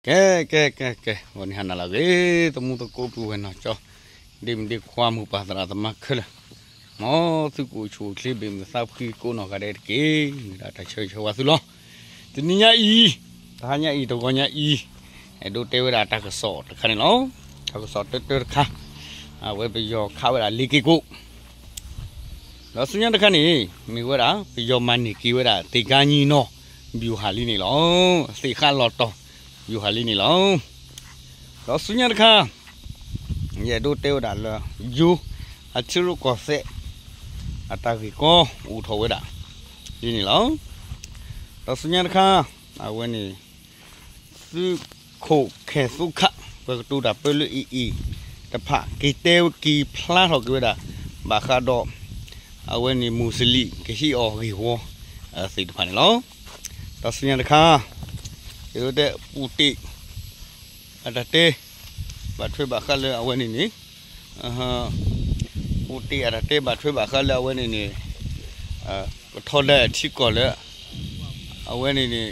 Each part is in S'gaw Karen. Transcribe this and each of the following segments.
ကဲ ကဲ ကဲ ကဲ ဂီၤနံၤဟါနၤလၢအဂ့ၤ သမူသကိးပုၢ်ဝဲၢ်နီၢ်ကၠီ ဒ့မုၣ်ဒ့ခွါ မိၢ်ပၢ်သရၣ်သမါခဲလၢာ်, မ်သုကအိၣ်ဆူၣ်အိၣ်ချ့ ဘၣ်မုာ်သးဖှံကိးနီၢ်ဂၤဒဲးတက့ၢ်. မ့ၢ်ဒၣ်တၢ်ဆၢဂ့ၤဆၢဝါသုလီၤ. တနံၤညါအံၤ, တဟါညါအံၤ တဂီၤညါအံၤ, အဲၣ်ဒိးတဲဝဲဒၣ်တၢ်ကစီၣ်တခါန့ၣ်လီၤ. တၢ်ကစီၣ်တၢတၢတခါ, အဝဲပယီၤခးဝဲဒၣ်လ့ၤက့ၤကိး ဒီးဆူညါတခါန့ၣ် မ့ၢ်ဝဲဒၣ် ပယီၤမၤန့ၢ်က့ၤဝဲဒၣ် သ့ၣ်ကါညီနီၢ် ဗျူဟာလံန့ၣ်လီၤ. သ့ၣ်ဃးလီၤတီၤ ဗျူဟာလံန့ၣ်လီၤ. ဒီးဆူညါတခါ ယအဲၣ်ဒိးတဲဝဲဒၣ်လၢ ယိၤ အထံရူၢ်ကီၢ်သဲး အတၢ်ဂ့ၢ်ကီအိၣ်ထီၣ်ဝဲဒၣ် လံန့ၣ်လီၤ. ဒီးဆူညါတခါ အဝဲန့ၣ် သုးခိၣ်ခဲၣ်သူခး ပှၤကတိၤတၢ်ပၢလၢအံၤအံၤတဖၣ် က့ၤတဲက့ၤဖျါထီၣ်က့ၤဝဲဒၣ် ဘၣ်ဃးဒီး အဝဲန့ၣ် မူးစလံၣ် ကဟ့ၣ်အီၤဂ့ၢ်ဝီ သ့ၣ်တဖၣ်န့ၣ်လီၤ. ဒီးဆူညါတခါ ယတဲပူၤတ့ၢ် အတၢ်တဲ ဘၣ်ထွဲဘၣ်ဃးလၢအဝဲန့ၣ်န့ၣ် ပူၤတ့ၢ်အတၢ်တဲဘၣ်ထွဲဘၣ်ဃးလၢအဝဲန့ၣ်န့ၣ် ကထီဒါထံကီၢ်လၢ အဝဲန့ၣ်န့ၣ်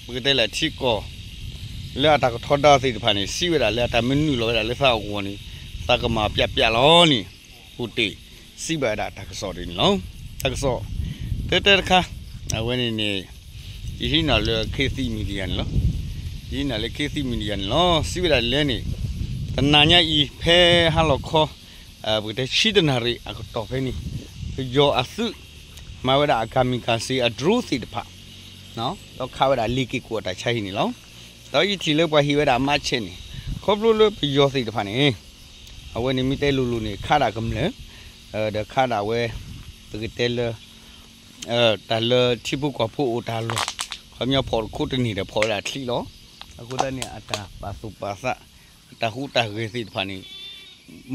ပကတဲလၢထံကီၢ် လၢအတၢ်ကထီဒါသ့ၣ်တဖၣ်န့ၣ် စံးဝဲဒၣ်လၢအတၢ်မ့ၢ်နုာ်လီၤဝဲဒၣ်လၢသးအဂီၢ်န့ၣ် သးကမၤပျးပျးလီၤန့ၣ် ပူၤတ့ၢ် စံးဘၣ်ဝဲဒၣ်တၢ်ကစီၣ်ဒ်န့ၣ်လီၤ. တၢ်ကစီၣ် တၢတၢတခါ အဝဲန့ၣ်န့ၣ် ယဟံးန့ၢ်လၢ ခေတ်သစ် Media န့ၣ်လီၤ. ယဟံးန့ၢ်လၢ ခေတ်သစ် Media န့ၣ်လီၤ. စံးဝဲဒၣ်လဲၣ်န့ၣ် တနၤညါအံၤ ဖဲဟါလီၤခီ ပကတဲဆံတနၣ်ရံၣ်အကတီၢ်ဖဲန့ၣ် ပယီၤအသုး မၤဝဲဒၣ်အ kamikaze အ drone သ့ၣ်တဖၣ် ဒီးခးဝဲဒၣ်လ့ၤက့ၤကိးအတၢ်ဆါဟံၣ်န့ၣ်လီၤ. ဒီးယထံၣ်လၢပှၤဟ့ၣ်ဝဲဒၣ်အမါဆဲးန့ၣ် ခီဖျိလၢပယီၤသ့ၣ်တဖၣ်န့ၣ် အဝဲန့ၣ်မ့ၢ်တဲလိၤလိၤန့ၣ် ခးဒၣ်ကမျၢၢ် ဒီးခးဒၣ်ဝဲ ပကတဲလၢ တၢ်လၢထံဖိကီၢ်ဖိအိၣ်တၢ်လီၢ် ခီပညီဖီၣ်တခိၣ်တန့ၢ်ဒီးဖီၣ်ဝဲဒၣ်ချံလီၤ. အဃိသတးန့ၣ် အတၢ်ပာ်သူၣ်ပာ်သး အတၢ်ဟူးတၢ်ဂဲၤသ့ၣ်တဖၣ်န့ၣ်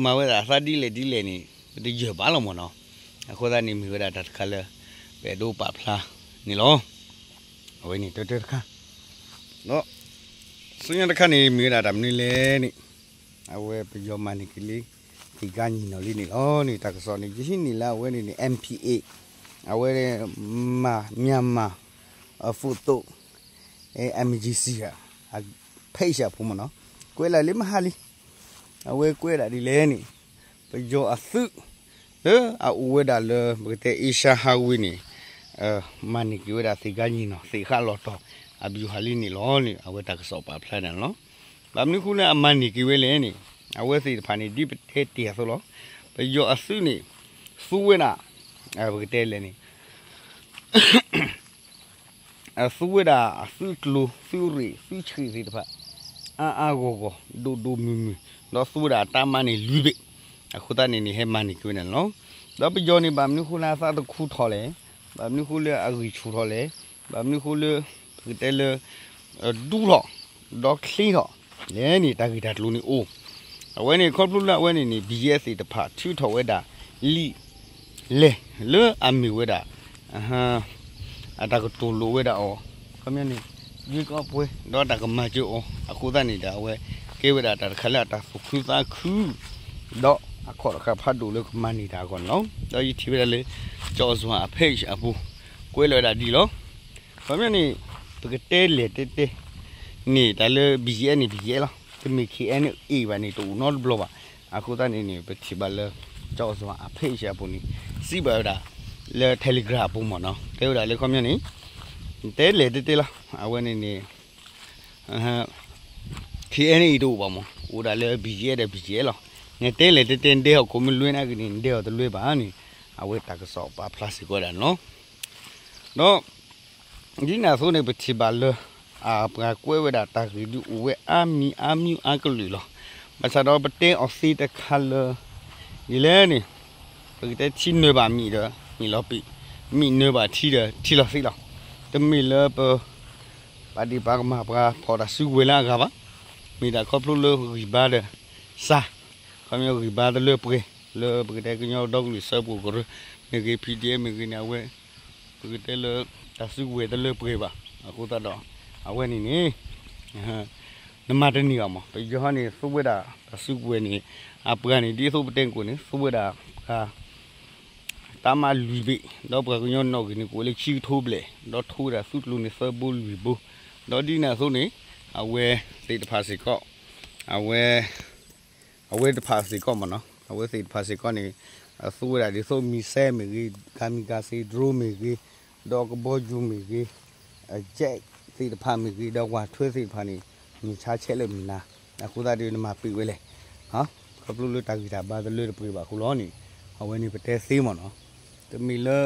မၤဝဲဒၣ်အသးဒ်လဲၣ်ဒ်လဲၣ်န့ၣ် ပတယၢၢ်ဘၣ်လီၤမ့ၢ်နီၤ. အဃိသတးန့ၣ်မ့ၢ်ဝဲဒၣ်တၢ်တခါလၢ ပအဲၣ်ဒိးပာ်ဖျါန့ၣ်လီၤ. အဝဲန့ၣ်တၢတၢတခါ ဒီး ဆူညါတခါန့ၣ် မ့ၢ်ဝဲဒၣ်တၢ်မနုၤလဲၣ်န့ၣ် အဝဲပယီၤမၤန့ၢ်က့ၤလံ သ့ၣ်ကါညီနီၢ်လံန့ၣ်လီၤန့ၣ် တၢ်ကစီၣ်န့ၣ် ယဟံးန့ၢ်လၢအဝဲန့ၣ်န့ၣ် M P A အဝဲ မၤ Myanmar Photo Agency အ page အပူၤမ့ၢ်နီၤ ကွဲးလၢလၢမဟါလံ အဝဲကွဲးဒၣ်ဒ်လဲၣ်န့ၣ် ပယီၤအသုး လၢအအိၣ်ဝဲဒၣ်လၢ ပကတဲ Asia Highway န့ၣ် မၤန့ၢ်က့ၤဝဲဒၣ်သ့ၣ်ကါညီနီၢ် သ့ၣ်ဃးလီၤတီၤ အ ဗျူဟာလံန့ၣ်လီၤန့ၣ် အဝဲတၢ်ကစီၣ်ပာ်ဖျါန့ၣ်လီၤ. ဘၣ်မနုၤဃိလၢအမၤန့ၢ်က့ၤဝဲလဲၣ်န့ၣ် အဝဲသ့ၣ်တဖၣ်န့ၣ် ဒ်ပတဲတ့ၢ်အသိးလီၤ. ပယီၤအသုးန့ၣ် သူဝဲဒၣ် ပကတဲလဲၣ်န့ၣ် အသူဝဲဒၣ်အသုးကျိၤ သုးရ့ၣ် သုးဆှံသ့ၣ်တဖၣ် အါအါဂီၢ်ဂီၢ် ဒိၣ်ဒိၣ်မုၢ်မုၢ် ဒီးသူဝဲဒၣ်အတၢ်မၤန့ၣ်လွံၢ်ဘ့ၣ် အဃိသတးန့ၣ်န့ၣ် ဟဲမၤန့ၢ်က့ၤဝဲဒၣ်န့ၣ်လီၤ. ဒီးပယီၤန့ၣ် ဘၣ်မနုၤဃိလၢအသးတခူထီၣ်လဲၣ်, ဘၣ်မနုၤဃိလၢအဂံၢ်ဆူၣ်ထီၣ်လဲၣ်, ဘၣ်မနုၤဃိလၢ ပကတဲလၢ ဒူထီၣ် ဒီးချ့ထီၣ်လဲၣ်န့ၣ် တၢ်ဂ့ၢ်တၢ်ကျိၤန့ၣ်အိၣ် အဝဲန့ၣ် ခီဖျိလၢအဝဲန့ၣ်န့ၣ် BGF သ့ၣ်တဖၣ်ထုးထီၣ်ဝဲဒၣ် လံာ်လဲၢ်လၢအမ့ၢ်ဝဲဒၣ် အတၢ်ကတိၤလိာ်ဝဲဒၣ်အီၤ ခီပညီန့ၣ် ယွ့ကီပှဲၤ ဒီးတၢ်ကမၤစၢၤအီၤ အဃိသတးန့ၣ်ဒီး အဝဲကဲဝဲဒၣ်တၢ်တခါလၢအတၢ်သူၣ်ခုသးခု ဒီးအခီၣ်တဃာ်ဖးဒိၣ်လၢကမၤန့ၢ်တၢ်အဂီၢ်န့ၣ်လီၤ. ဒီးယထံၣ်ဝဲဒၣ်လၢ ကၠီၣ်စွၣ်အ page အပူၤ ကွဲးလီၤဝဲဒၣ်ဒ်လီၤ. ခီပညီန့ၣ် ပကတဲလဲၣ်တဲတဲ န့ၣ် တၢ်လၢ BGF န့ၣ် BGF လီၤ. တမ့ၢ် KNA ဘၣ်န့ၣ် တအိၣ်နီတဘျီဘၣ်. အဃိသတးန့ၣ်န့ၣ် ပထံၣ်ဘၣ်လၢ ကၠီၣ်စွၣ်အ page အပူၤန့ၣ် စံးဘၣ်ဝဲဒၣ် လၢ Telegram အပူၤမ့ၢ်နီၤ တဲဝဲဒၣ်လၢခီပညီန့ၣ် တဲလဲၣ်တဲတဲလီၤ. အဝဲန့ၣ်န့ၣ် KNA တအိၣ်ဘၣ်မ့ၢ် အိၣ်ဒၣ်လၢ BGF ဒီး BGF လီၤ. နတဲလဲၣ်တဲတဲ နဒဲဟီၣ်ခိၣ်မ့ၢ်လွဲၢ်နာ်က့န့ၣ် နဒဲဟီၣ်တလွဲၢ်ဘၣ်န့ၣ် အဝဲတၢ်ကစီၣ်ပာ်ဖျါစ့ၢ်ကီးဝဲဒၣ်န့ၣ်လီၤ. ဒီး ဒ်န့ၣ်အသိးန့ၣ် ပထံၣ်ဘၣ်လၢ အပှၤကွဲးဝဲဒၣ်တၢ်ဂ့ၢ်ဒုးအိၣ်ဝဲအါမံၤအါမံၤအါကလုာ်လီၤ. ဘၣ်ဆၣ်ဒီးပတဲအီၤသ့တခါလၢ ဒ်လဲၣ်န့ၣ် ပကတဲထံနၢၤဘၣ်မ့ၣ်ဒီး မ့ၣ်လီၤပံာ်, မ့ၣ်နၢၤဘၣ်ထံဒီးထံလီၤသံလီၤ. တမ့ၢ်လၢပ ပာ်ဒံးပာ်ကမၣ်ပှၤဖီၣ်တၢ်စုကဝဲၤလၢအဂၤဘၣ်. မ့ၢ်ဒၣ်ခီဖျိလၢဂံၢ်ဘါဒီးစၢ်, ခီပညီဂံၢ်ဘါတလၢပှဲၤ လၢပကတဲကညီဒီကလုာ်စၢဖှိၣ်ကရၢ မ့ၢ်ဂ့ၤ PDF မ့ၢ်ဂ့ၤန့ၣ် အဝဲ ပကတဲလၢ တၢ်စုကဝဲၤတလၢပှဲၤဘၣ်. အဃိသတးဒီး အဝဲန့ၣ်န့ၣ် နမၤတန့ၢ်ဘၣ်မး ပယီၤန့ၣ် သူဝဲဒၣ်တၢ်စုကဝဲၤန့ၣ် အပှၤန့ၣ် ဒ်သိးပတဲကိးန့ၣ် သူဝဲဒၣ်ပှၤ တၢ်မၤလွံၢ်ဘ့ၣ် ဒီးပှၤကညီနီၣ်ဂံၢ်န့ၣ် ကအိၣ်လၢခံကထိဘျဲၣ် ဒီးထိဝဲဒၣ်သုးကျိၤန့ၣ်သၢဘိလွံၢ်ဘိ ဒီးဒ်န့ၣ်အသိးန့ၣ် အဝဲသ့ၣ်တဖၣ်စ့ၢ်ကီး အဝဲ အဝဲတဖၣ်စ့ၢ်ကီးမ့ၢ်နီၤ အဝဲသ့ၣ်တဖၣ်စ့ၢ်ကီးန့ၣ် အသူဝဲဒၣ်ဒ်သိး missile မ့ၢ်ဂ့ၤ kamikaze drone မ့ၢ်ဂ့ၤ ဒီးကဘီယူၤမ့ၢ်ဂ့ၤ jet သ့ၣ်တဖၣ်မ့ၢ်ဂ့ၤ ဒီးဝးထွဲသ့ၣ်တဖၣ်န့ၣ် မ့ၢ်ဆါဆဲးလၢမုၢ်နၤ အဃိသတးဒီးနမၤပ့ၤဝဲလဲၣ် ခီဖျိလၢတၢ်ဂံၢ်တၢ်ဘါတလၢတပှဲၤဘၣ်အဃိလီၤန့ၣ် အဝဲန့ၣ်ပတဲသ့မ့ၢ်နီၤ တမ့ၢ်လၢ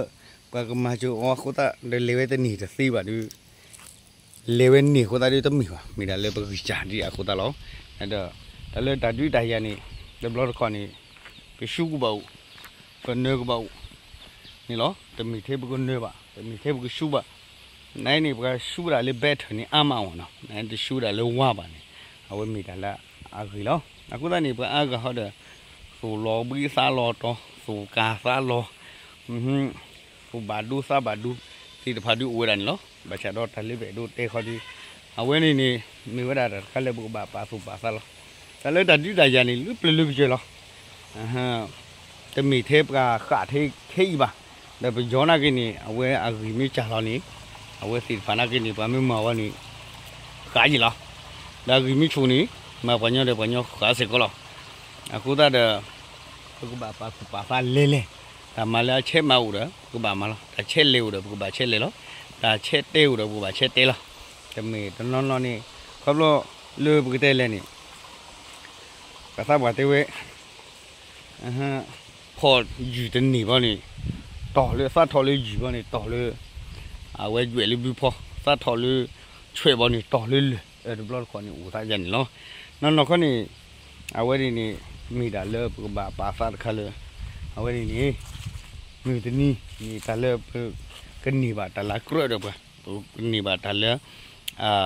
ပှၤကမၤစၢၤအီၤအဃိသတးဒီးလဲၤဝဲတန့ၢ်တသ့ဘၣ်ဒီး လဲၤဝဲန့ၢ်အဃိသတးဒီးတမ့ၢ်ဘၣ် မ့ၢ်ဒၣ်လၢပဂံၢ်စၢ်ဒ်အဃိသတးလီၤ. ဒီး တၢ်လၢတၢ်ဒုးတၢ်ယၤန့ၣ် တဘျီတခီၣ်န့ၣ် ကဆူကဘၣ်အိၣ် ကနၢကဘၣ်အိၣ်န့ၣ်လီၤ. တမ့ၢ်ထဲပကနၢဘၣ် တမ့ၢ်ထဲပကဆူဘၣ် နန့ၣ် ပှၤဆူဒၣ်လၢ battle န့ၣ် အါမးအီၤနီၤ နတဆူဒၣ်လၢဝါဘၣ်န့ၣ် အဝဲမ့ၢ်တၢ်လၢအဂ့ၤလီၤ. အဃိသတးန့ၣ် ပှၤအါဂၤဟီဒီး သူၣ်လီၤဘှံးသးလီၤတီၤ သူၣ်ကၢ်သးလီၤ သူၣ်ဘၣ်ဒိသးဘၣ်ဒိ သ့ၣ်တဖၣ်ဒုးအိၣ်ဝဲဒၣ်န့ၣ်လီၤ. ဘၣ်ဆၣ်ဒီးတၢ်လၢပအဲၣ်ဒိးတဲခီဒီး အဝဲန့ၣ်န့ၣ် မ့ၢ်ဝဲဒၣ်တၢ်တခါလၢပကဘၣ်ပာ်သူၣ်ပာ်သးလီၤ. တၢ်လၢတၢ်ဒုးတၢ်ယၤန့ၣ် လၢပျၢၤလၢပယၢၤလီၤ. တမ့ၢ်ထဲပှၤဃးထဲခဲအံၤဘၣ်. ဒီးပယီၤနာ်က့န့ၣ် အဝဲအဂံၢ်မ့ၢ်စၢ်လီၤန့ၣ် အဝဲသ့ၣ်တဖၣ်နာ်က့န့ၣ် ပှၤမ့ၢ်မၤဝဲန့ၣ် ဃးယံာ်လီၤ. ဒီးအဂံၢ်မ့ၢ်ဆူၣ်န့ၣ် မၤပှၤညီဒီးပှၤညီဃးစ့ၢ်ကီးလီၤ. အဃိသတးဒီး ပကဘၣ်ပာ်သူၣ်ပာ်သးလဲၤလဲၤ တၢ်မၤလၢအဆဲးမၤအိၣ်ဒီး ပကဘၣ်မၤလီၤ. တၢ်ဆဲးလဲၤအိၣ်ဒီး ပကဘၣ်ဆဲးလဲၤလီၤ. တၢ်ဆဲးတဲအိၣ်ဒီး ပကဘၣ်ဆဲးတဲလီၤ. တမ့ၢ်တနီၤနီၤန့ၣ် ခီဖျိလၢပကတဲလဲၣ်န့ၣ် ပှၤသးပှၢ်တဲဝဲ ဖီၣ်ယုၢ်တန့ၢ်ဘီန့ၣ် တီၢ်လၢသးထီၣ်လၢယုၢ်ဘီန့ၣ် တီၢ်လၢ အဝဲယွဲၣ်လၢဘုဖီ သးထီၣ်လၢဆွဲးဘီန့ၣ် တီၢ်လၢလၢၢ် တဘျီတခီၣ်န့ၣ် အိၣ်သးယၤန့ၣ်လီၤ. နီၢ်နီၢ်ခီန့ၣ် အဝဲန့ၣ်န့ၣ် မ့ၢ်ဒၣ်လၢပကဘၣ်ပာ်သးတခါလၢ အဝဲန့ၣ်န့ၣ် မုၢ်တနံၤန့ၣ် တၢ်လၢပကန့ၢ်ဘၣ်တၢ်လၢကြၢးဒီးပှၤ ပကန့ၢ်ဘၣ်တၢ်လၢ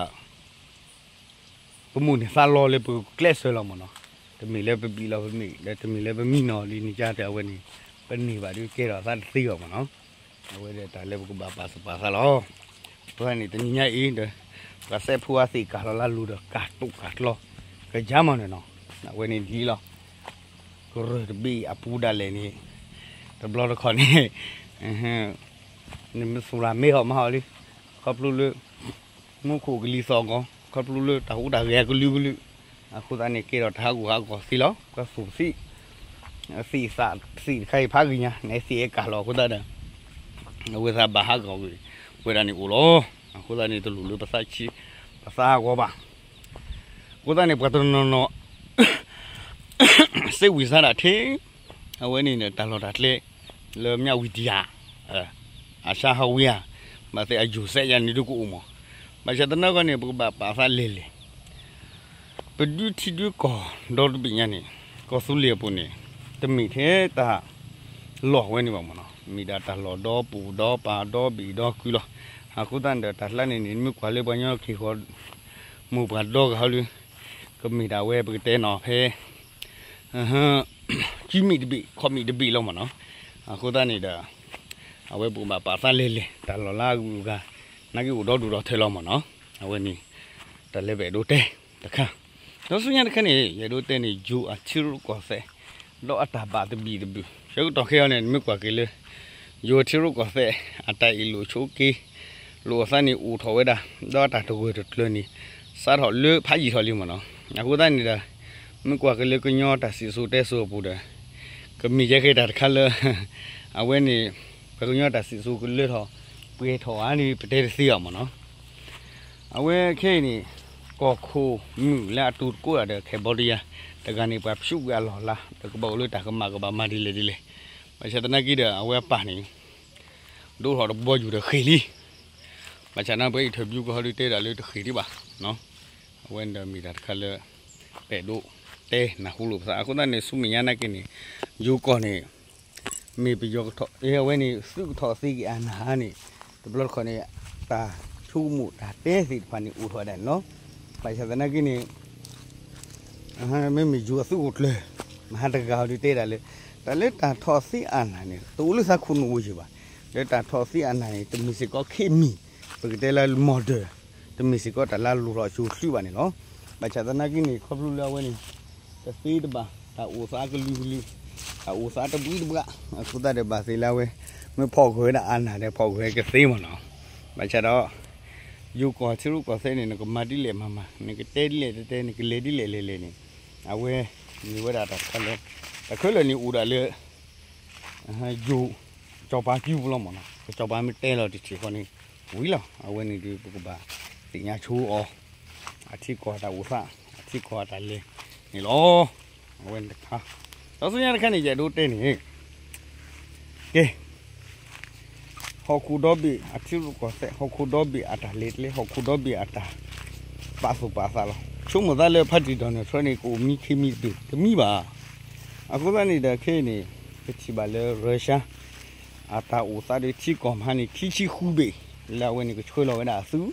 ပမိၣ်န့ၢ်သးလီလၢပကျဲးစၢးလီၤမ့ၢ်နီၤ. တမ့ၢ်လၢပဘံၣ်လီၤပမ့ၢ် ဒီးတမ့ၢ်လၢပမံနီၤလံန့ၣ် ကတဲအဝဲန့ၣ် ပန့ၢ်ဘၣ်ဒုးကဲထီၣ်သးတသ့ဘၣ်မ့ၢ်နီၤ. အဝဲဒီးတၢ်လၢပကဘၣ်ပာ်သူၣ်ပာ်သးလီၤ. အဃိန့ၣ် တနံၤညါအံၤဒီး ပှၤစဲးဖိအသ့ၣ်ကၢ်လီၤလၢလူၤဒီးကၢ်တိာ်ကၢ်ကျီ ကယါမးန့ၣ်နီၤ. အဝဲန့ၣ်ဒ်လီၤ. ကရၢၢ်တဘ့ၣ်အပူၤဒၣ်လဲာ်န့ၣ် တဘျီတခီၣ်န့ၣ် နမ့ၢ်သူၣ်လၢ်မ့ၢ်ဟီၣ်မးဟီၣ်လံ ခီဖျိလၢ မူခိၣ်ကလံၤသီၣ်ဂီၤ ခီဖျိလၢတၢ်ဟူးတၢ်ဂဲၤအကလုာ်ကလုာ် အဃိသတးန့ၣ် ကဲထီၣ်တၢ်ဟးဂူာ်ဟးဂီၤသ့လီၤ. ပှၤသူၣ်သံ သံၣ်သးသံၣ်တခါအံၤဖးဂ့ၤညါ နသ့ၣ်အဲၣ်ကၢ်လီၤအဃိသတးဒီး အဝဲသးဘၣ်ဟးဂီၤကွံာ်ဝဲဒၣ်န့ၣ်အိၣ်လီၤ. အဃိသတးန့ၣ် တလိၣ်လၢပသးဆံး ပသးဂီၤဘၣ်. အဃိသတးန့ၣ် ပှၤတနီၤနီၤ စ့ဝံၤစါဒၣ်ထဲ အဝဲန့ၣ်န့ၣ် တၢ်လီၢ်တၢ်ကျဲ လၢမၠၣ်ဝံၤတယၢ် အစါဟးဝံၤဧါ ဘၣ်သ့ၣ်အယိာ်စဲးယါန့ၣ်ဒုကအိၣ်မး. ဘၣ်ဆၣ်သနာ်က့န့ၣ် ပကဘၣ်ပာ်သးလဲၤလဲၤ ပဒုးထံဒုးကီၢ်ဒီတဘ့ၣ်ညါန့ၣ် ကီၢ်သူလ့ၤအပူၤန့ၣ် တမ့ၢ်ထဲတၢ်လီၢ်ဝဲန့ၣ်ဘၣ်မ့ၢ်နီၤ. မ့ၢ်ဒၣ်တၢ်လီၢ်ဒီပူၤဒီပၢ်ဒီဘ့ၣ်ဒီကုလီၤ. အဃိသတးန့ၣ်ဒီး တၢ်လၢန့ၣ်န့ၣ် မ့ၢ်ကွၢ်လၢပှၤကညီခ့ၣ်ဃီ မိၢ်ပှၢ်ဒီဂၤဟီလၢ ကမ့ၢ်ဒၣ်ဝဲပကတဲနီၤဖဲ ကံမံၣ်တဘ့ၣ် ခီၣ်မံၣ်တဘ့ၣ်လီၤမ့ၢ်နီၤ. အဃိသတးန့ၣ်ဒီး အဝဲပကဘၣ်ပာ်သးလဲၤလဲၤ တၢ်လီၢ်လၢအဂုၤအဂၤ နာ်က့အိၣ်ဒီဒူၣ်ဒီထၢလီၤမ့ၢ်နီၤ. အဝဲန့ၣ် တၢ်လၢပအဲၣ်ဒိးတဲတခါ ဒီးဆူညါတခါန့ၣ် ယအဲၣ်ဒိးတဲန့ၣ် ယိၤအထံရူၢ်ကီၢ်သဲး ဒီးအတၢ်ဘၣ်တဘံၣ်တဘုၣ် ဆၢကတီၢ်ခဲအံၤန့ၣ် နမ့ၢ်ကွၢ်က့ၤလၢ ယိၤအထံရူၢ်ကီၢ်သဲး အတၢ်အ့ၣ်လိာ်ဆိးက့ လိာ်အသးန့ၣ်အိၣ်ထီၣ်ဝဲဒၣ် ဒီးအတၢ်တဂၢၢ်တကျၢၤန့ၣ် စးထီၣ်လၢဖးယံာ်ထီၣ်လံမ့ၢ်နီၤ. အဃိသတးန့ၣ်ဒီး မ့ၢ်ကွၢ်က့ၤလၢကညီတၢ်စံၣ်စိၤတဲစိၤအပူၤဒီး ကမ့ၢ်ယဲက့ၤတၢ်တခါလၢ အဝဲန့ၣ် ပှၤကညီတၢ်စံၣ်စိၤကလၢထီၣ် ပှဲၤထီၣ်ဧါန့ၣ် ပတဲတသ့ဘၣ်မ့ၢ်နီၤ. အဝဲခဲအံၤန့ၣ် ကီၢ်ခိၣ်မုၣ်လၢအတူၢ်တကိးတၢ်ဒီး Cambodia တဂၤန့ၣ် ပှၤဖျိကွံာ်အလီၢ်အလၤ ဒီးကဘၣ်အိၣ်လၢတၢ်ကမၣ်ကဘၣ်မၤဒ်လဲၣ်ဒ်လဲၣ်. ဘၣ်ဆၣ်သနာ်က့ဒီး အဝဲအပၢ်န့ၣ် ဒိးထီၣ်တဘီယူၤဒီးဃ့ၢ်လံ. ဘၣ်ဆၣ်သနာ်က့ ပှၤ interview ကဟီဒုးတဲဒၣ်လၢတဃ့ၢ်ဒံးဘၣ်. အဝဲန့ၣ်ဒီးမ့ၢ်တၢ်တခါလၢ ပအဲၣ်ဒိးတဲနၢ်ဟူလိာ်ပသး အဃိသတးန့ၣ် ဆူမဲာ်ညါနာ်က့န့ၣ် ယိၤကီၢ်န့ၣ် မ့ၢ်ပယီၤကထီၣ် အဝဲန့ၣ် သုးကထီၣ်သ့က့ၤအနၢ်န့ၣ် တဘျီတခီၣ်န့ၣ် တၢ်ဆိကမိၣ်တၢ်တဲသ့ၣ်တဖၣ်န့ၣ် အိၣ်ထီၣ်ဝဲဒၣ်န့ၣ်လီၤ. ဘၣ်ဆၣ်သနာ်က့န့ၣ် မ့မ့ၢ်ယိၤအသုးခိၣ်ကျၢၢ် မဟါတဂၤအီၤဒုးတဲဒၣ်လၢ တၢ်လၢတၢ်ထီၣ်သ့အနၢ်န့ၣ် တအိၣ်လၢသးခိၣ်နူာ်အိၣ်ယံၤဘၣ်. လၢတၢ်ထီၣ်သ့အနၢ်န့ၣ် တမ့ၢ်စ့ၢ်ကီးခဲမံၤ ပကတဲလၢ modern တမ့ၢ်စ့ၢ်ကီးတၢ်လၢအလိၣ်ထီၣ်အစိၤချုးဘၣ်န့ၣ်လီၤ. ဘၣ်ဆၣ်သနာ်က့န့ၣ် ခီဖျိလၢအဝဲန့ၣ် တသ့တဘၣ် တၢ်အိၣ်သးကလုာ်ကလုာ် တၢ်အိၣ်သးတဘှံးတဘှါ အဃိသတးဒီးဘၣ်သ့ၣ်လၢအဝဲ မ့ၢ်ဖီၣ်ဂၢၢ်ဝဲဒၣ်အနၢ်ဒီးဖီၣ်ဂၢၢ်ကသ့မ့ၢ်နီၤ. ဘၣ်ဆၣ်ဒီး ယိၤကီၢ်ထံရူၢ်ကီၢ်သဲးန့ၣ် နကမၤဒ်လဲၣ်မၤမၤ, နကတဲဒ်လဲၣ်တဲတဲ, နကလဲၤဒ်လဲၣ်လဲၤလဲၤန့ၣ်, အဝဲမ့ၢ်ဝဲဒၣ်တၢ်တခါလၢ တၢ်ခဲလၢာ်န့ၣ်အိၣ်ဒၣ်လၢ ယိၤ ကစီၤပၤကၠူပူၤလီၤမ့ၢ်နီၤ, ကစီၤပၤမ့ၢ်တဲလီၤတထံၣ်ဃီန့ၣ် ဝံၤလီၤ. အဝဲန့ၣ်ဒီး ပကဘၣ်သ့ၣ်ညါဆိအီၤ, အထံကီၢ်တၢ်အိၣ်သး, အထံကီၢ်အတၢ်လဲၤန့ၣ်လီၤ. အဝဲန့ၣ်တခါ, ဒီးဆူညါတခါန့ၣ် ယအဲၣ်ဒိးတဲန့ၣ် ကဲ ဟီၣ်ခိၣ်ဒီဘ့ၣ်အထံရူၢ်ကီၢ်သဲး, ဟီၣ်ခိၣ်ဒီဘ့ၣ်အတၢ်လဲၤကျဲ, ဟီၣ်ခိၣ်ဒီဘ့ၣ်အတၢ်ပာ်သူၣ်ပာ်သးလီၤ. ဆိကမိၣ်သးလၢဖါတံၣ် Donald Trump န့ၣ် ကအိၣ်မံခ့မံတဘ့ၣ်, တမံဘၣ်. အဃိသတးန့ၣ်ဒီးခဲအံၤန့ၣ် ပထံၣ်ဘၣ်လၢ Russia အတၢ်အိၣ်သးဒီးထံကီၢ်မဟါန့ၣ် ခံဆံဃုဘ့ၣ် လၢအဝဲန့ၣ်ကဆှၢလီၤဝဲဒၣ်အသုး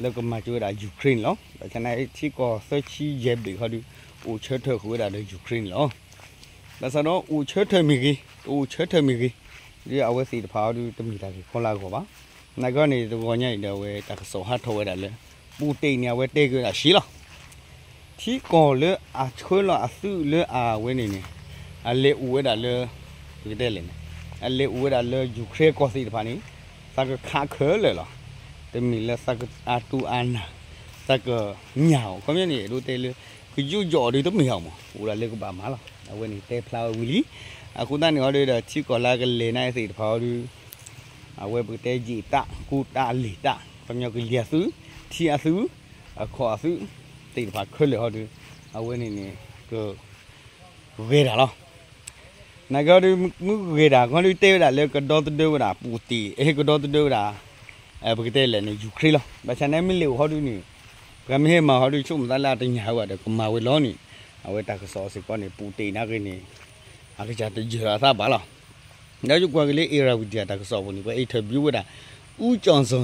လၢကမၤစၢၤဝဲဒၣ် Ukraine န့ၣ်လီၤ. ဘၣ်ဆၣ်န့ၣ် ထံကီၢ်သၢဆံယဲၢ်ဘ့ၣ်ဃီဒီး အိၣ်ဆၢထၢၣ်ဃုာ်ဝဲဒၣ်ဒီး Ukraine န့ၣ်လီၤ. ဘၣ်ဆၣ်ဒီးအိၣ်ဆၢထၢၣ်မ့ၢ်ဂ့ၤ, တအိၣ်ဆၢထၢၣ်မ့ၢ်ဂ့ၤ, ဒီးအဝဲသ့ၣ်တဖၣ်အံၤဒီး တမ့ၢ်တၢ်ဂ့ၢ်ခီလၢအဂီၢ်ဘၣ်. နာ်က့န့ၣ် တဂီၤညါအံၤဒီး အဝဲတၢ်ကစီၣ်ဟးထီၣ်ဝဲဒၣ်လၢ ပူၣ်တ့ၣ်န့ၣ် အဝဲတဲက့ၤဝဲဒၣ်ရှဲလီၤ. ထံကီၢ်လၢအဆှၢလီၤအသုးလၢအဝဲန့ၣ်န့ၣ် အလဲၤအိၣ်ဝဲဒၣ်လၢ ပကတဲလဲၣ်န့ၣ် အလဲၤအိၣ်ဝဲဒၣ်လၢ Ukraine ကီၢ်သ့ၣ်တဖၣ်န့ၣ် သးကခးခဲလၢာ်လီၤ. တမ့ၢ်လၢသးကအတူၢ်အနၢ် သးကညၣ်အီၤ ခီပညီန့ၣ် အဲၣ်ဒိးတဲလၢ ကယိယီၣ်အီၤဒီးတမ့ၢ်အီၤမး အိၣ်ဒၣ်လၢကဘၣ်မၤလီၤ. အဝဲန့ၣ်တဲဖျါဝဲဝံၤလံ. အဃိသတးန့ၣ်အီၤဒီး ထံကီၢ်လၢကလဲၤန့ၣ်သ့ၣ်တဖၣ်အီၤဒီး အဝဲပကတဲယံာ်တၢ် ကိၢ်တၢ်လ့ၤတၢ် ခီပညီကလံၤအသုး ထံအသုး အခီၣ်အသုး သ့ၣ်တဖၣ်ခဲလၢာ်ဟီဒီး အဝဲန့ၣ်န့ၣ် ကဂဲၤတၢ်လီၤ. နာ်က့ဟီဒီး မုၢ်ဂဲၤတၢ်ခီဒီးတဲဝဲဒၣ်လၢကဒီသဒၢဝဲဒၣ် ပူၣ်တ့ၣ် အဲ ကဒီသဒၢဝဲဒၣ် ပကတဲလဲၣ်န့ၣ် Ukraine လီၤ. ဘၣ်ဆၣ်န့ၣ်မ့ၢ်လဲၤအိၣ်ဟီဒီးန့ၣ် ပှၤမ့ၢ်ဟဲမၤဟီဒီး ဆိကမိၣ်သးလၢအတညၣ်ဝဲဒီးကမၤဝဲလီၤန့ၣ် အဝဲတၢ်ကစီၣ်စ့ၢ်ကီးန့ၣ် ပူၣ်တ့ၣ်နာ်က့န့ၣ် အကစၢ်တယၢၢ်လီၤအသးဘၣ်လီၤ. ဒီးယကွၢ်က့ၤလၢ Irrawaddy တၢ်ကစီၣ်ပူၤန့ၣ် ပှၤ interview ဝဲဒၣ် ဦးကျော်ဇံ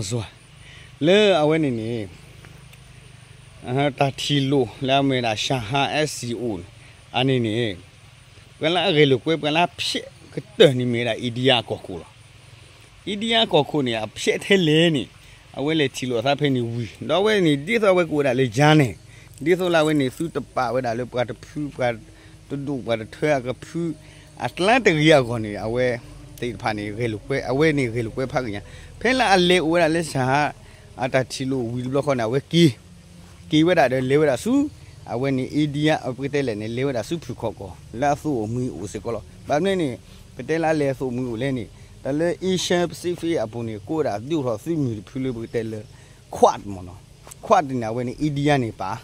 လၢအဝဲန့ၣ်န့ၣ် တၢ်ထံၣ်လိာ်လၢအမ့ၢ်ဝဲဒၣ် Shanghai SCO န့ၣ် အန့ၣ်န့ၣ် ပှၤလၢအဂဲၤလိာ်ကွဲ ပှၤလၢအဖျဲးကတၢၢ်န့ၣ်မ့ၢ်ဝဲဒၣ် India အကီၢ်ခိၣ်လီၤ. India အကီၢ်ခိၣ်န့ၣ် အဖျဲးထဲလဲၣ်န့ၣ် အဝဲလဲၤထံၣ်လိာ်အသးဖဲန့ၣ်ဝံၤ ဒီးအဝဲန့ၣ် ဒ်သိးအဝဲကအိၣ်ဝဲဒၣ်လၢယါန့ၣ် ဒ်သိးလၢအဝဲန့ၣ် သုတပာ်ဝဲဒၣ်လၢပှၤတဖု ပှၤတဒိၣ်ပှၤတထၢအကဖု အကျါတဂ့ၤအဂီၢ်န့ၣ် အဝဲသ့ၣ်တဖၣ်န့ၣ် ဂဲၤလိာ်ကွဲ အဝဲန့ၣ်ဂဲၤလိာ်ကွဲဖးဂ့ၤညါ ဖဲလၢအလဲၤအိၣ်ဝဲဒၣ်လၢ Shanghai အတၢ်ထံၣ်လိာ်ဝံၤတဘျီဃီန့ၣ် အဝဲက့ၤ က့ၤဝဲဒၣ်ဒီးလဲၤဝဲဒၣ်ဆူ အဝဲန့ၣ် India ပကတဲလဲၣ်န့ၣ် လဲၤဝဲဒၣ်ဆူဖုၣ်ခီၣ်ကီၢ် လၢအသိၣ်အမှံအိၣ်စ့ၢ်ကီးလီၤ. ဘၣ်မနုၤန့ၣ် ပတဲလၢအလဲၤသိၣ်မှံအိၣ်လဲၣ်န့ၣ် တၢ်လၢ Asia Pacific အပူၤန့ၣ် ကိးဝဲဒၣ်ဒုးအိၣ်ထီၣ်သုးမုၢ်တဖုလၢပကတဲလၢ Quad မ့ၢ်နီၤ. Quad န့ၣ် အဝဲန့ၣ် India န့ၣ်ပာ်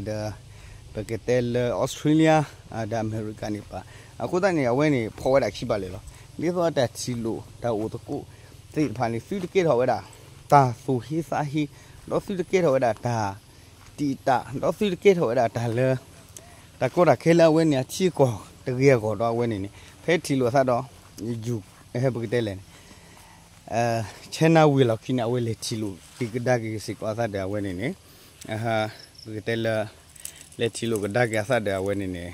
ဒီး ပကတဲလၢ Australia ဒီးအမဲရကၤန့ၣ်ပာ် အဃိသတးန့ၣ် အဝဲန့ၣ် ဖီၣ်ဝဲဒၣ်ခံဘၣ်လၢာ်လီၤ. ဒ်သိးအတၢ်ထံၣ်လိာ် တၢ်အိၣ်သကိးသ့ၣ်တဖၣ်န့ၣ် သုတကဲထီၣ်ဝဲဒၣ် တၢ်သူၣ်ဟ့သးဟ့ ဒီးသုတကဲထီၣ်ဝဲဒၣ်တၢ်တံာ်တာ် ဒီးသုတကဲထီၣ်ဝဲဒၣ်တၢ်လၢ တၢ်ကီတၢ်ခဲလၢအဝဲန့ၣ် အထံအကီၢ်တဂ့ၤအဂီၢ်ဒီးအဝဲန့ၣ်န့ၣ် ဖဲထံၣ်လိာ်အသးဒီး ယူၤ ဟဲပကတဲလဲၣ်န့ၣ် China ဝံၤလီၢ်ခံန့ၣ် အဝဲလဲၤထံၣ်လိာ်က့ၤကဒါက့ၤစ့ၢ်ကီးအသးဒီးအဝဲန့ၣ်န့ၣ် ပကတဲလၢ လဲၤထံၣ်လိာ်ကဒါက့ၤအသးဒီးအဝဲန့ၣ်န့ၣ်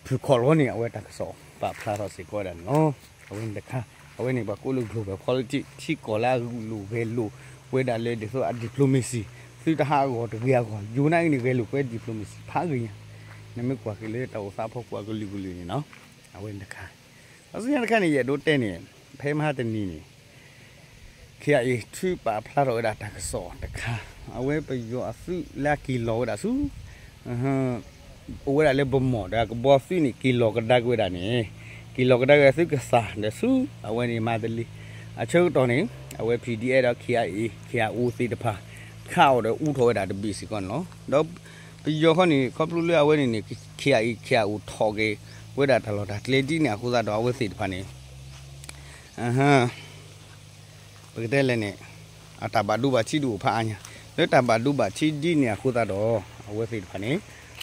ဖုၣ်ခီၣ်လီၤန့ၣ် အဝဲတၢ်ကစီၣ်ပာ်ဖျါထီၣ်စ့ၢ်ကီးဝဲဒၣ်န့ၣ်လီၤ. အဝဲန့ၣ်တခါ အဝဲန့ၣ်ပှၤကိးလၢ global politics ထံကီၢ်လၢအဂုာ်လိာ်ဂဲၤလိာ်ဝဲဒၣ်လၢဒ်သိးအ diplomacy သုတဟးအဂီၢ်တဂ့ၤအဂီၢ် ယိၤနာ်က့န့ၣ် ဂဲၤလိာ်ကွဲ diplomacy ဖးဂ့ၤညါ နမ့ၢ်ကွၢ်က့ၤလၢတၢ်အိၣ်သးဖီခိၣ်အကလုာ်ကလုာ်န့ၣ်နီၤ အဝဲန့ၣ်တခါ ဒီးဆူညါတခါန့ၣ် ယအဲၣ်ဒိးတဲန့ၣ် ဖဲမဟါတနံၤန့ၣ် KIA ထုးပာ်ဖျါထီၣ်ဝဲဒၣ်တၢ်ကစီၣ်တခါ အဝဲပယီၤအသုးလၢအက့ၤလီၤဝဲဒၣ်ဆူ အိၣ်ဝဲဒၣ်လၢဗမီၢ်ဒီးအကဘီသုးန့ၣ် က့ၤလီၤကဒါက့ၤဝဲဒၣ်န့ၣ် က့ၤလီၤကဒါက့ၤသုးကသးဒီးဆူ အဝဲန့ၣ်မၤတလ့ အဆၢကတီၢ်န့ၣ် အဝဲ P D F ဒီး K I A K I O သ့ၣ်တဖၣ် ခးအီၤဒီးအူထီၣ်ဝဲဒၣ်တဘ့ၣ်စ့ၢ်ကီးန့ၣ်လီၤ. ဒီးပယီၤခီန့ၣ် ခီဖျိလၢအဝဲန့ၣ်န့ၣ် K I A K I O ထီၣ်က့ၤဝဲဒၣ်တၢ်လီၢ်တၢ်ကျဲဒ်န့ၣ်အဃိသတးဒီး အဝဲသ့ၣ်တဖၣ်န့ၣ် ပကတဲလဲၣ်န့ၣ် အတၢ်ဘၣ်ဒိဘၣ်ထံးဒုးအိၣ်ဖးအါညါ လၢတၢ်ဘၣ်ဒိဘၣ်ထံးဒ်န့ၣ်အဃိသတးဒီး အဝဲသ့ၣ်တဖၣ်န့ၣ်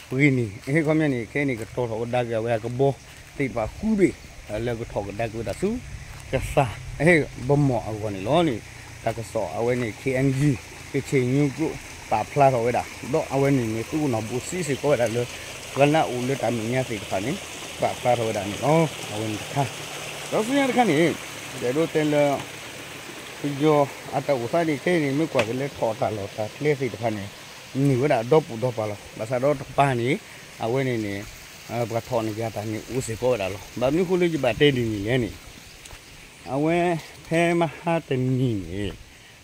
ပဂ့ၤန့ၣ် အဟ့ၣ်ခီပညီန့ၣ် ခဲအံၤန့ၣ် ကတီၤထီၣ်ကဒါက့ၤအဝဲအကဘီသ့ၣ်တဖၣ်ဃုဘ့ၣ် လၢကထီၣ်ကဒါက့ၤဝဲဒၣ်ဆူ ကသး အဟ့ၣ် ဗမီၢ်အဂီၢ်န့ၣ်လီၤန့ၣ် တၢ်ကစီၣ်အဝဲန့ၣ် K N U ကချ့ၣ်ညူကၠိ ပာ်ဖျါထီၣ်ဝဲဒၣ် ဒီးအဝဲန့ၣ်န့ၣ် သုးအိၣ်နီၢ်ဘိစံးစ့ၢ်ကီးဝဲဒၣ်လၢ ပှၤလၢအအိၣ်လၢတၢ်မဲာ်ညါသ့ၣ်တဖၣ်န့ၣ် ပာ်ဖျါထီၣ်ဝဲဒၣ်န့ၣ်လီၤ. အဝဲန့ၣ်တခါ ဒီးဆူညါတခါန့ၣ် ယအဲၣ်ဒိးတဲလၢ ပယီၤအတၢ်အိၣ်သးန့ၣ် ခဲအံၤန့ၣ် မ့ၢ်ကွၢ်က့ၤလၢထီၣ်တၢ်လီၢ်တၢ်ကျဲသ့ၣ်တဖၣ်န့ၣ် န့ၢ်ဝဲဒၣ်ဒီပိာ်ဒီပၤလီၤ. ဘၣ်ဆၣ်ဒီးတပၤန့ၣ် အဝဲန့ၣ်န့ၣ် ပှၤထီၣ်န့ၢ်က့ၤအတၢ်န့ၣ်အိၣ်စ့ၢ်ကီးဝဲဒၣ်လီၤ. ဘၣ်မနုၤအဃိလၢယဘၣ်တဲဒ်န့ၣ်လဲၣ်န့ၣ် အဝဲဖဲမဟါတနံၤန့ၣ်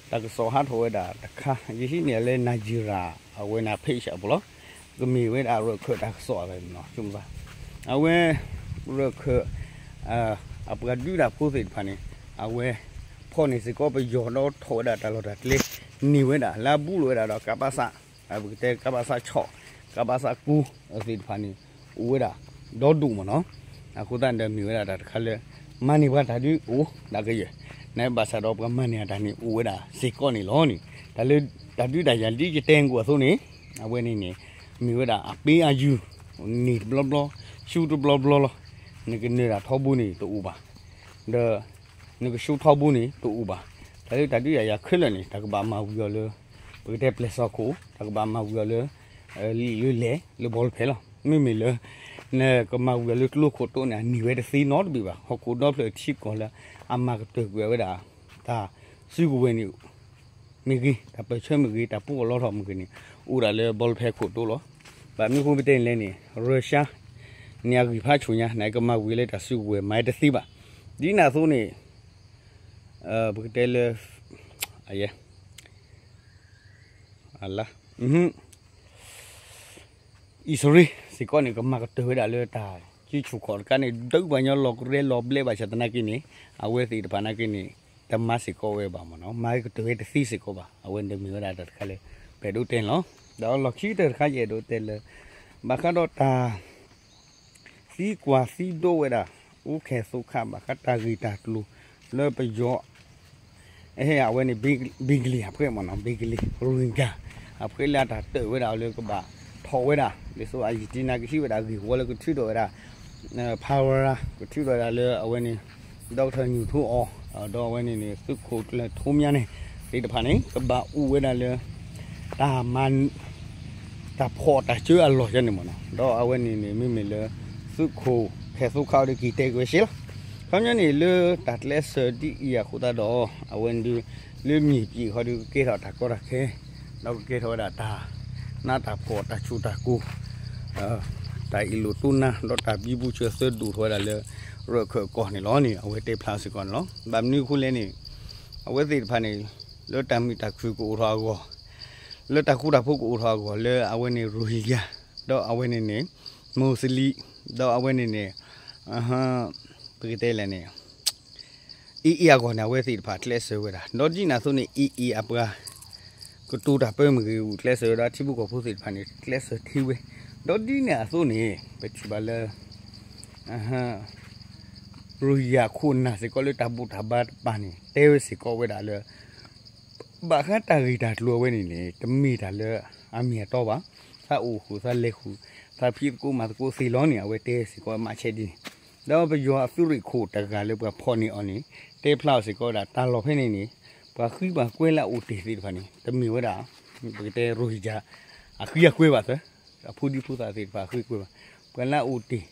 တၢ်ကစီၣ်ဟးထီၣ်ဝဲဒၣ်တခါ ယဟံးန့ၢ်လၢ Nigeria အဝဲန့ၣ် page အပူၤလီၤ. ကမ့ၢ်ဝဲဒၣ်ရၢၢ်ခၢၣ်တၢ်ကစီၣ်အဝဲန့ၣ်လီၤ. အဝဲ ရၢၢ်ခၢၣ် အပှၤဒုးတၢ်ဖိသ့ၣ်တဖၣ်န့ၣ် အဝဲ ဖီၣ်န့ၢ်စ့ၢ်ကီးပယီၤဒီးထီၣ်ဝဲဒၣ်တၢ်လီၢ်တၢ်ကျဲ န့ၢ်ဝဲဒၣ်လၢအဘူးလိာ်ဝဲဒၣ်ဒီး ကပစ ပကတဲ ကပစ ဆီၣ် ကပစ ကူ သ့ၣ်တဖၣ်န့ၣ် အိၣ်ဝဲဒၣ် ဒီဒူၣ်မ့ၢ်နီၤ. အဃိသတးဒီးမ့ၢ်ဝဲဒၣ်တၢ်တခါလၢ မၤန့ၢ်ပှၤတၢ်ဒုးအိၣ်ဒၣ်ကယဲၢ် နဘၣ်ဆၣ်ဒီးပှၤမၤန့ၢ်အတၢ်န့ၣ် အိၣ်ဝဲဒၣ်စ့ၢ်ကီးန့ၣ်လီၤန့ၣ်. တၢ်လၢ တၢ်ဒုးတၢ်ယၤဒ်ယတဲနကိးအသိးန့ၣ် အဝဲန့ၣ်န့ၣ် မ့ၢ်ဝဲဒၣ်အပ့အယူၢ် န့ၢ်တဘျီဘျီ ဆူတဘျီဘျီလီၤ. နကနၢၤတၢ်ထီဘိန့ၣ်တအိၣ်ဘၣ် ဒီး နကဆူထီဘိန့ၣ်တအိၣ်ဘၣ်. တၢ်လၢတၢ်ဒုးတၢ်ယၤခဲလၢာ်န့ၣ် တၢ်ကဘၣ်မၤဝံၤအီၤလၢ ပကတဲပျဲၢ်စီၣ်ခိၣ် တၢ်ကဘၣ်မၤဝံၤအီၤလၢ လံာ်လၢလဲၣ်လၢဘီလဖဲလီၤ. မ့မ့ၢ်လၢ နကမၤဝံၤအီၤလၢကျိခိၣ်တိန့ၣ် အန့ၢ်ဝဲတသ့နီတဘ့ၣ်ဘၣ်. ဟီၣ်ခိၣ်ဒီဖျၢၣ်ထံကီၢ်လၢ အမၤကတၢၢ်ကွံာ်ဝဲဒၣ် တၢ်စုကဝဲၤန့ၣ် မ့ၢ်ဂ့ၤ တၢ်ပၢၢ်ဆၢမ့ၢ်ဂ့ၤ တၢ်ပူအီၣ်လီထီၣ်မ့ၢ်ဂ့ၤန့ၣ် အိၣ်ဒၣ်လၢဘီလဖဲခိၣ်တိလီၤ. ဘၣ်မနုၤဃိပတဲန့ၣ်လဲၣ်န့ၣ် Russia န့ၣ်အဂံၢ်ဖးဆူၣ်ညါ နကမၤဝံၤလၢတၢ်စုကဝဲၤမၤတသ့ဘၣ်. ဒ်န့ၣ်အသိးန့ၣ် ပကတဲလၢ အယဲ အလါ အံၣ်စရ့လးစ့ၢ်ကီးန့ၣ် ကမၤကတၢၢ်ဝဲဒၣ်လၢတၢ်စုဆူၣ်ခီၣ်တခါန့ၣ် ဒုးပှၤကညီလီၤကရဲလီၤဘျဲဘၣ်ဆၣ်သနာ်က့န့ၣ် အဝဲသ့ၣ်တဖၣ်နာ်က့န့ၣ် တမၤစ့ၢ်ကီးဝဲဘၣ်မ့ၢ်နီၤ မၤကတၢၢ်ဝဲတသ့စ့ၢ်ကီးဘၣ်. အဝဲန့ၣ်မ့ၢ်ဝဲဒၣ်တၢ်တခါလၢ ပအဲၣ်ဒိးတဲန့ၣ်လီၤ. ဒီးလီၢ်ခံကတၢၢ်တခါယအဲၣ်ဒိးတဲလၢ ဘၣ်ဃးဒီးတၢ် သံကွၢ်သံဒိးဝဲဒၣ် အိၣ်ခဲသိခါ ဘၣ်ဃးတၢ်ဂ့ၢ်တၢ်ကျိၤလၢပယီၤ အဝဲန့ၣ် ဘ့ကလံၤအဖှဲမ့ၢ်နီၤ ဘ့ကလံၤ ရိဟင်ဂျာ အဖှဲလၢအတၢ်တၢၣ်ဝဲဒၣ်အီၤလၢကဘၣ်ထီၣ်ဝဲဒၣ် ဒ်သိးအယံာ်တံၢ်နာ်ကဟံးဝဲဒၣ်ဂ့ၢ်ဝီလၢကထုးထီၣ်ဝဲဒၣ် ဖးဝဲရၤ ကထုးထီၣ်ဝဲဒၣ်လၢအဝဲန့ၣ် ဒီကထၢၣ်ညူးထူအီၤ ဒီးအဝဲန့ၣ်န့ၣ် သုးခိၣ်ကျၢၢ်ထူမၠါန့ၣ် သ့ၣ်တဖၣ်န့ၣ် ကဘၣ်အိၣ်ဝဲဒၣ်လၢ တၢ်မၤ တၢ်ဖီၣ်တၢ်စၢအလီၢ်ယဲန့ၣ်မ့ၢ်နီၤ ဒီးအဝဲန့ၣ်န့ၣ် မ့မ့ၢ်လၢ သုးခိၣ် ခဲသိခါအီၤဒီးက့ၤတဲက့ၤဝဲရှဲလီၤ. ခီပညီန့ၣ် လၢတၢ်ကျဲးစၢးဒ်အံၤအဃိသတးဒီး အဝဲန့ၣ်ဒုး လၢမ့ၢ်ပှၤဃီဒီးကကဲထီၣ်တၢ်ကီတၢ်ခဲ ဒီးကကဲထီၣ်ဝဲဒၣ်တၢ် နးတၢ်ဖှီၣ်တၢ်ဆူၣ်တၢ်ကိၤ တၢ်အ့ၣ်လိာ်တိနါ ဒီးတၢ်ဘံဘူဆၢသၢဒိၣ်ထီၣ်ဝဲဒၣ်လၢ ရၢၢ်ခၢၣ်ကီၢ်န့ၣ်လီၤန့ၣ် အဝဲတဲဖျါစ့ၢ်ကီးန့ၣ်လီၤ. ဘၣ်မနုၤအဃိလဲၣ်န့ၣ် အဝဲသ့ၣ်တဖၣ်န့ၣ် လၢတၢ်မုာ်တၢ်ခုၣ်ကအိၣ်ထီၣ်အဂီၢ် လၢတၢ်ဃူတၢ်ဖိးကအိၣ်ထီၣ်အဂီၢ် လၢအဝဲန့ၣ် ရိဟင်ဂျာ ဒီးအဝဲန့ၣ်န့ၣ် မူးစလံ ဒီးအဝဲန့ၣ်န့ၣ် ပကတဲလဲၣ်န့ၣ် အ့ၣ်အ့ၣ်အဂီၢ်န့ၣ် အဝဲသ့ၣ်တဖၣ်ကျဲးစၢးဝဲဒၣ် ဒီးဒ်န့ၣ်အသိးန့ၣ် အ့ၣ်အ့ၣ်အပှၤ ကတိၤတၢ်ပၢမ့ၢ်ဂ့ၤ ဂုာ်ကျဲးစၢးဝဲဒၣ် ထံဖိကီၢ်ဖိသ့ၣ်တဖၣ်န့ၣ် ကျဲးစၢးထံဝဲ ဒီးဒ်န့ၣ်အသိးန့ၣ် ပထံၣ်ဘၣ်လၢ ရိဟင်ဂျာခိၣ်နၢ်စ့ၢ်ကီးလၢတၢ်ဘူၣ်တၢ်ဘါတပၤန့ၣ် တဲဝဲစ့ၢ်ကီးဝဲဒၣ်လၢ ဘၣ်ဃးတၢ်ဂ့ၢ်တၢ်ကျိၤအဝဲန့ၣ်န့ၣ် တမ့ၢ်တၢ်လၢအမ့ၢ်အတီဘၣ်. သးအိၣ်ဃုာ်သးလဲၤဃုာ် သးဖံးသကိးမၤသကိးသ့လီၤန့ၣ် အဝဲတဲစ့ၢ်ကီးမးဆဲးဒ်န့ၣ် ဒီးပယီၤအသုးရ့ၣ်ခိၣ်တဂၤလၢပှၤဖီၣ်န့ၢ်အီၤန့ၣ် တဲဖျါအီၤစ့ၢ်ကီးဝဲဒၣ် တၢ်လီၢ်ဖဲန့ၣ်န့ၣ် ပှၤဃံပှၤကွဲလၢအအိၣ်တ့ၢ်သ့ၣ်တဖၣ်န့ၣ် တမ့ၢ်ဝဲဒၣ် ပကတဲရိဟင်ဂျာ အဃံအကွဲဘၣ်သၢ အဖိဒံဖိသၣ်သ့ၣ်တဖၣ်အဃံအကွဲဘၣ် ပှၤလၢအအိၣ်တ့ၢ်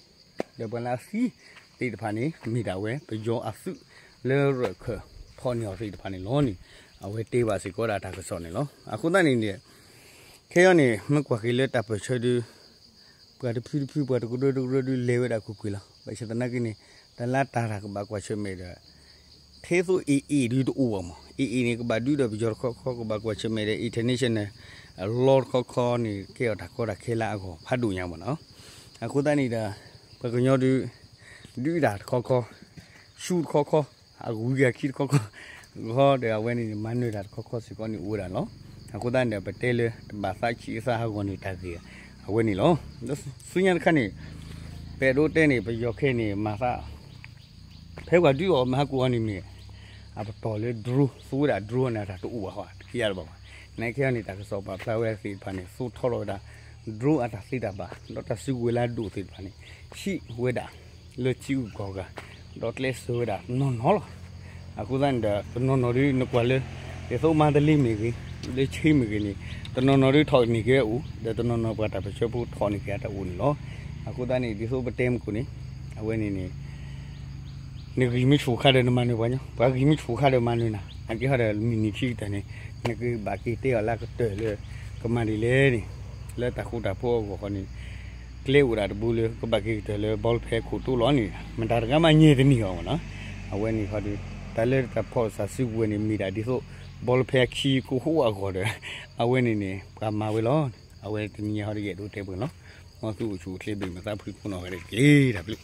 ဒီးပှၤလၢအဃံသ့ၣ်တဖၣ်န့ၣ် မ့ၢ်ဒၣ်ဝဲပယီၤအသုးလၢရၢၢ်ခၢၣ်ဖီၣ်န့ၢ်အီၤသ့ၣ်တဖၣ်န့ၣ်လီၤန့ၣ် အဝဲတဲဘၣ်စ့ၢ်ကီးဝဲဒၣ်တၢ်ကစီၣ်န့ၣ်လီၤ. အဃိသတးန့ၣ်န့ၣ် ခဲအံၤန့ၣ် မ့ၢ်ကွၢ်က့ၤလၢတၢ်ပၢၢ်ဆၢဒုး ပှၤတဖုတဖု ပှၤတကရၢတကရၢဒုးလဲၤဝဲဒၣ်ကွ့ၢ်ကွ့ၢ်လီၤ. ဘၣ်ဆၣ်သနာ်က့န့ၣ် တၢ်လၢတၢ်တၢ်ကဘၣ်ကွၢ်ဆၢၣ်မဲာ်ဒီး ထဲသိးအ့ၣ်အ့ၣ်ဒုးတအိၣ်ဘၣ်မး အ့ၣ်အ့ၣ်န့ၣ် ကဘၣ်ဒုးဒီးပယီၤတခီခီ ကဘၣ်ကွၢ်ဆၢၣ်မဲာ်ဒီး international law တခီခီန့ၣ် ကဲအီၤတၢ်ကီတၢ်ခဲလၢအဂီၢ်ဖးဒိၣ်ညါမ့ၢ်နီၤ. အဃိသတးန့ၣ်ဒီး ပှၤကညီဒုး ဒုးတၢ်တခီခီ ဆူတခီခီ အဂုၤအခံတခီခီ ဂီၤဒီးအဝဲန့ၣ်န့ၣ် မၤနၢၤတၢ်တခီခီစ့ၢ်ကီးန့ၣ်အိၣ်ဝဲဒၣ်လီၤ. အဃိသတးန့ၣ်ဒီး ပတဲလၢတဘၣ်သးဆံးသးဟးဂီၤန့ၣ်တၢ်ဂ့ၢ်အဝဲန့ၣ်လီၤ. ဒီးဆူညါတခါန့ၣ် ပအဲၣ်ဒိးတဲန့ၣ် ပယီၤခဲအံၤန့ၣ် မၤသး ဖဲပှၤဒုးအီၤမၤဟးကိးအီၤန့ၣ်မ့ၢ် အပတီၢ်လၢ drone သူဝဲဒၣ် drone န့ၣ် တၢ်တအိၣ်ဘၣ်ဃီ တက့ၢ်အါတဘၣ်ဘၣ်. နာ်က့ဟီန့ၣ် တၢ်ကစီၣ်ပာ်ဖျါဝဲသ့ၣ်တဖၣ်န့ၣ် သူထီထီၣ်ဝဲဒၣ် drone အတၢ်သ့တၢ်ဘၣ် ဒီးတၢ်စုကဝဲၤလၢအဒိၣ်သ့ၣ်တဖၣ်န့ၣ် ဟံးဝဲဒၣ် လၢထံဂုၤကီၢ်ဂၤ ဒီးကျဲးစၢးဝဲဒၣ်တနီၤနီၤလီၤ. အဃိသတးန့ၣ်ဒီး တနီၤနီၤဒုးနကွၢ်လၢ ဒ်သိးမါတလ့မ့ၢ်ဂ့ၤ လၢဆ့မ့ၢ်ဂ့ၤန့ၣ် တနီၤနီၤဒုးထီၣ်န့ၢ်က့ၤဝဲအိၣ် ဒီးတနီၤနီၤပှၤတၢ်ပၢၢ်ဆၢဖိထီၣ်န့ၢ်က့ၤအတၢ်အိၣ်န့ၣ်လီၤ. အဃိသတးန့ၣ် ဒ်သိးပတဲမုၢ်ခိၣ်န့ၣ် အဝဲန့ၣ်န့ၣ် နဂံၢ်မ့ၢ်ဆူၣ်ခါဒီးနမၤနၢၤပှၤကညီ ပှၤဂံၢ်မ့ၢ်ဆူၣ်ခါဒီးမၤနၢၤနၤ နာ်က့ဟီဒီးမုၢ်နံၤခံကတၢၢ်န့ၣ် နကဘၣ်က့ၤတဲအီၤလၢအကတၢၢ်လၢ ကမၤဒ်လဲၣ်န့ၣ် လၢတၢ်ဃူတၢ်ဖိးအဂီၢ်ဃီန့ၣ် ကျဲအိၣ်ဒၣ်တဘိလၢကဘၣ်က့ၤကတၢၢ်လၢဘီလဖဲခိၣ်တိလီၤန့ၣ် မတၤတဂၤမးညဲတန့ၢ်အီၤမ့ၢ်နီၤ. အဝဲန့ၣ်ဃီဒီး တၢ်လၢတၢ်ဖီၣ်တၢ်စုကဝဲၤန့ၣ် မ့ၢ်ဒၣ်ဒ်သိး ဘီလၢဖဲအခံကအိၣ်အဂီၢ်ဒီး အဝဲန့ၣ်န့ၣ် ပှၤမၤဝဲလီၤ. အဝဲတနံၤညါဟီဒီးယအဲၣ်ဒိးတဲပှဲၤလီၤ. မ်သုအိၣ်ဆူၣ်အိၣ်ချ့ ဘၣ်မုာ်သးဖှံကိးနီၢ်ဂၤဒဲးတက့ၢ်. တၢ်ဘျုး